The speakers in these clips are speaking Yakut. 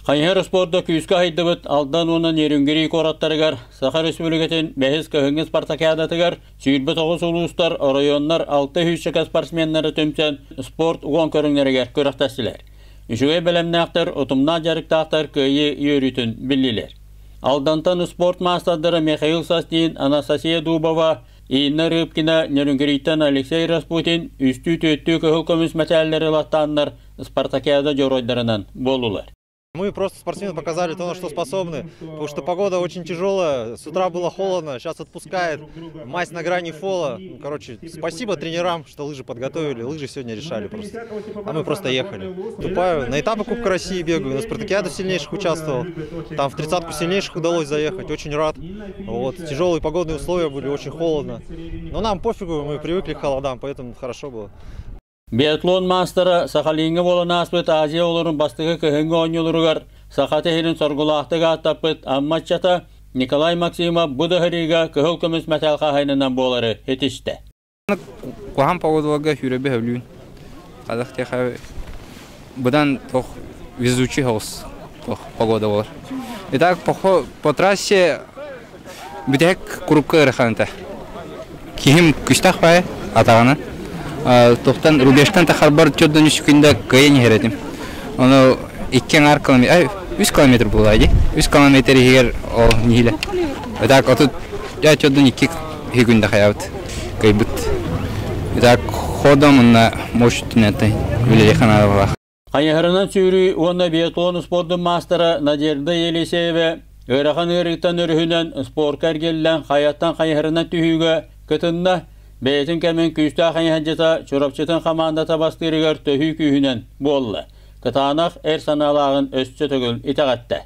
Хайыһар спорда күүскэ сайдыбыт Алдан уонна Нерюнгри куораттарыгар Саха Республикатын бэһис кыһыҥҥы спартакиадатыгар 29 улуустар, оройуоннар 600 спортсменнары түмсэн спорт уон көрүҥнэригэр күрэхтэстилэр. Үчүгэй бэлэмнээхтэр, утумнаах дьарыктаахтар кыайыы үөрүүтүн биллилэр. Алдантан спорт маастардара Михаил Састин, Анастасия Дубова, Инна Рыбкина, Нерюнгриттэн Алексей Распутин үстүү-түөртүү кыһыл көмүс мэтээллэри ылаттааннар спартакиада дьоруойдарынан буоллулар. Мы просто спортсмены показали то, на что способны, потому что погода очень тяжелая, с утра было холодно, сейчас отпускает, мазь на грани фола. Ну, короче, спасибо тренерам, что лыжи подготовили, лыжи сегодня решали просто. А мы просто ехали. Выступаю, на этапы Кубка России бегаю, на спартакиаду сильнейших участвовал, там в тридцатку сильнейших удалось заехать, очень рад. Вот, тяжелые погодные условия были, очень холодно. Но нам пофигу, мы привыкли к холодам, поэтому хорошо было. Биатлон маастара Сахалиҥҥа буолан ааспыт Азия оҕолорун бастакы кыһыҥҥы оонньууларыгар саха сирин соргулаахтык ааттаппыт Амма ыччата Николай Максимов бу да сырыыга кыһыл көмүс мэтээл хаһаайынынан буолары ситистэ. Куһаҕан погодаларга сүүрэрбэ сөбүлүүн. Хадах диэхэ быдан туох везучий соҕус туох погода буолар. Итак, по, по трассе Бүтэһик курупка ыарахан этэ. Киһим күстэх баайы атаҕынан. Туохтан рубежтан тахарбар чордон үс күндэ кыайан иһэр этим. Ону икки аҥаар километр, ай, үс километр буолаа дии. Үс километр иһигэр ол ньиһилэ. Так отут я чордон икки күндэ хайабыт кыайбыт. Так ходом уонна мощь түнэтэй үлэлиэхэ наада. Хайыһарынан сүүрүү уонна биатлон спордун маастара Надежда Елисеева ыарахан ыарыыттан өрүһүнэн спорка эргиллэн хайаттан хайыһарынан түһүүгэ кытынна. Бэйэтин кэмин күүстээх хайыһардьыта Чурапчытын хамаандата бастыырыгар төһүү күүһүнэн буолла. Кытаанах эр санаалааҕын өссө төгүл итэҕэттэ.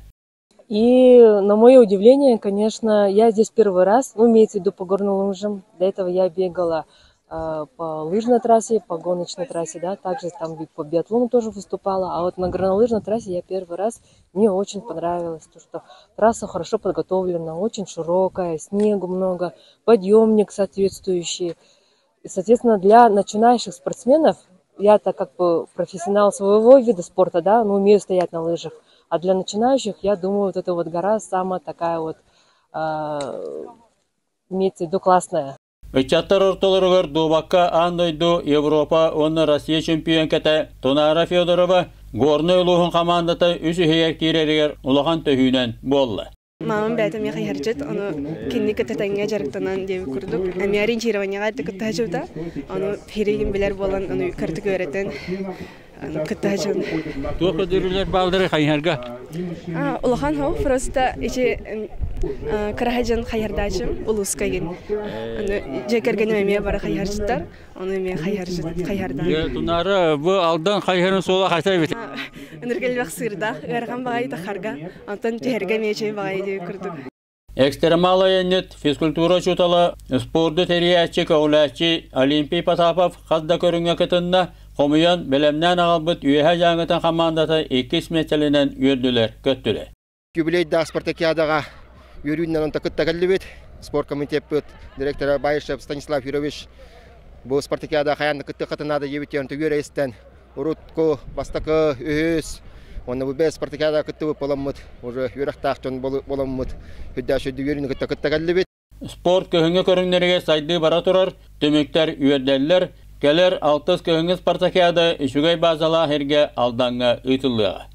И на мое удивление, конечно, я здесь первый раз, ну, имеется в виду по горным лыжам. До этого я бегала по лыжной трассе, по гоночной трассе, да, также там и по биатлону тоже выступала. А вот на горнолыжной трассе я первый раз, мне очень понравилось то, что трасса хорошо подготовлена, очень широкая, снегу много, подъемник соответствующий. И, соответственно, для начинающих спортсменов, я-то как бы профессионал своего вида спорта, да, ну, умею стоять на лыжах, а для начинающих, я думаю, вот эта вот гора самая такая вот, имеется в виду, классная. Ыччаттар ортолоругар дуобакка аан дойду, Европа уонна Россия чөмпүйүөҥкэтэ Тунаара Федорова Горнай улууһун хамаандата үс иһигэр киирэригэр улахан төһүүнэн буолла. Мамам бэйэтэ эмиэ хайыһардьыт, ону кинини кытта тэҥҥэ дьарыктанан диэбит курдук. Эмиэ ориентированиеҕа эрдэ кытта сылдьыбыта. Ону пиригин билэр буолан, ону кыратык үөрэтэн кытта сылдьан. Туох көрдөрүүлэр бааллары хайыһарга? Улахан хоу, просто ити кыраһа дьон хайыһардаачым улууска игин. Аны дьиэ кэргэним эмиэ бары хайыһарчыттар, ону эмиэ хайыһарчыт хайыһардаан. Тунаара бу Алдан хайыһарын суола хайта эбит. Ынырык элбэх сыырдаах, ыарахан баҕайы тахарга, онтон түһэргэ эмиэ үчүгэй баҕайы диэбит курдук. Экстремал айанньыт, физкультура учуутала, спорду тэрийээччи, көҕүлээччи Олимпий Потапов хас да көрүҥҥэ кытынна, хомуйан, бэлэмнээн аҕалбыт Үөһээ Дьааҥытын хамаандата иккис миэстэлэнэн үөрдүлэр, көттүлэр. Юбилейдаах спартакиадаҕа үөрүүнэн онто кытта кэллибит. Спорт комитеппыт директора Баишев Станислав Юрьевич бу спартакиада хайаан да кыттыаххытын наада диэбит онто үөрэ истэн урутку бастакы үһүс уонна бу бэс спартакиада кыттыбыт буоламмыт уже үөрэхтээх дьон буоламмыт үрдээх сүрдү үөрүүнү кытта кытта кэллибит. Спорт кыһыҥҥы көрүҥнэригэр сайдыы бара турар, түмүктэр үөрдэллэр. Кэлэр алтыс кыһыҥҥы спартакиада үчүгэй базалаах эргэ Алдаҥҥа ыытыллыаҕа.